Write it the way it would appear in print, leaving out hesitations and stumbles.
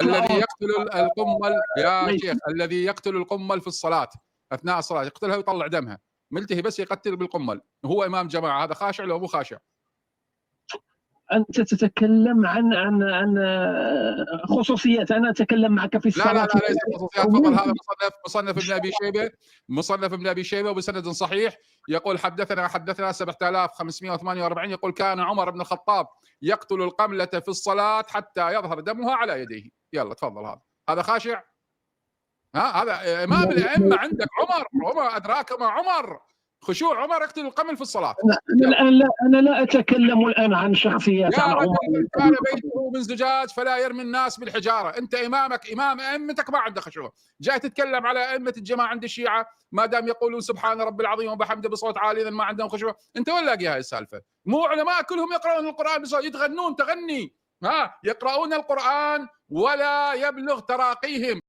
الذي يقتل القمل يا ليس شيخ، الذي يقتل القمل في الصلاة، اثناء الصلاة يقتلها ويطلع دمها، ملتهي بس يقتل بالقمل، وهو امام جماعة، هذا خاشع لو مو خاشع؟ انت تتكلم عن خصوصيات، انا اتكلم معك في لا لا الصلاة. لا، ليس خصوصيات. تفضل، هذا مصنف ابن ابي شيبه، مصنف ابن ابي شيبة وبسند صحيح، يقول حدثنا 7548، يقول كان عمر بن الخطاب يقتل القمله في الصلاة حتى يظهر دمها على يديه. يلا تفضل، هذا خاشع؟ ها، هذا امام الائمة عندك عمر، عمر ادراك ما عمر، خشوع عمر يقتل القمل في الصلاة. انا الان لا، انا لا اتكلم الان عن شخصيات، يا عن رجل عمر. من كان بيته من زجاج فلا يرمي الناس بالحجارة. انت امامك امام ائمتك ما عنده خشوع، جاي تتكلم على ائمة الجماعة عند الشيعة ما دام يقولون سبحان ربي العظيم وبحمده بصوت عالي اذا ما عندهم خشوع. انت وين لاقي هاي السالفة؟ مو علماء كلهم يقرؤون القران بصوت، يتغنون تغني، ها، يقرؤون القران ولا يبلغ تراقيهم.